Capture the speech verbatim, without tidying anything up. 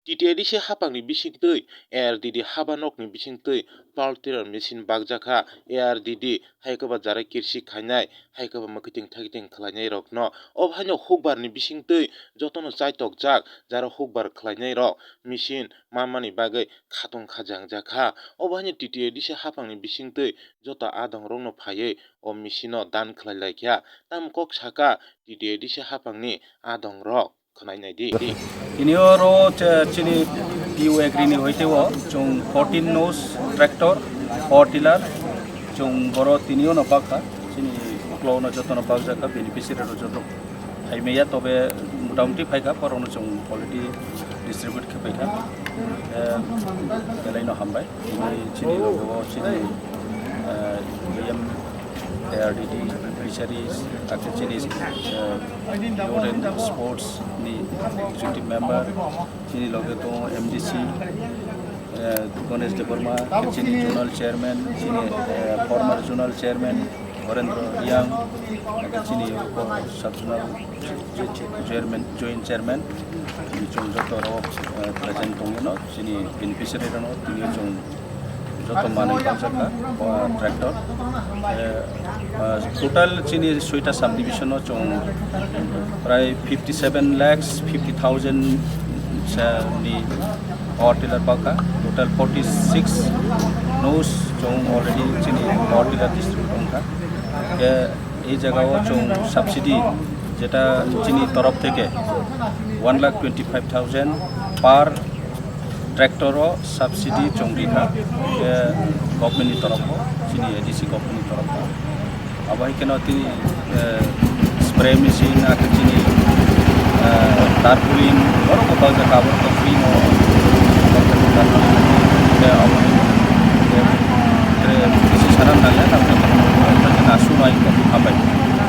T T A D C haphangni bisingtwi A R D D haba nokni bisingtwi power tiller machine bakjakha. A R D D hai khe ba jara kirsi khainai, hai khe ba mwkhwtwng thaiktwng khlainairokno. Obo haino hukbarni bisingtwi jotono chaitokjak, jara hukbar khlainairok machine manmani bagwi khatung khajangjak kha. Obo haino T T A D C haphangni bisingtwi joto adongrokno phaiwi o machine-o dan khlai lai kha. Tamo kok saka T T A D C haphangni adongrok. Khwnai nai di. Tini oro che-, chini P U agri ni hoite o chwng fourteen nose tractor, power tiller, chwng boro tini ono bakha, chini uklo ono jotono bakjak kha, beneficiary rok joto phaimaya, tobe motamuti phaikha, borokno chwng already distribute khe phaikha. Eh, belai no hambai. Tini chini logo chini, eh, B M A R D D, Fisheries, hakhe chini, eh, Youth and Sports ni Executive Member, chini loge tongo M D C, eh, Ganesh Debbarma, chini Zonal Chairman, chini, eh, former Zonal Chairman Horendra Reang, hakhe chini Sub Zonal Chairman, Joint Chairman, chini chwng joto rok, eh, present tongwi no, chini beneficiary rok no, tini chwng joto manwi bakjakha, ah, tractor. Eh, ah, total chini soita subdivision o chwng prai fifty seven lakhs fifty thousand ni power tiller bakha. Total forty six nose chwng already chini power tiller distribute wngkha. Khe ei jagao chwng subsidy jeta chini torof theke one lakh twenty five thousand per tractor o subsidy chwng rikha, eh, government ni torof o, chini A D C government ni torof o. Abo hai kheno tini, eh, spray machine, hakhe chini, eh, tarpaulin, borok bo bajak abo khe free no, eh, abo, eh, eh, kisi sana nangya, nangya, nangya, nangya, nangya, nangya, nangya, nangya, nangya,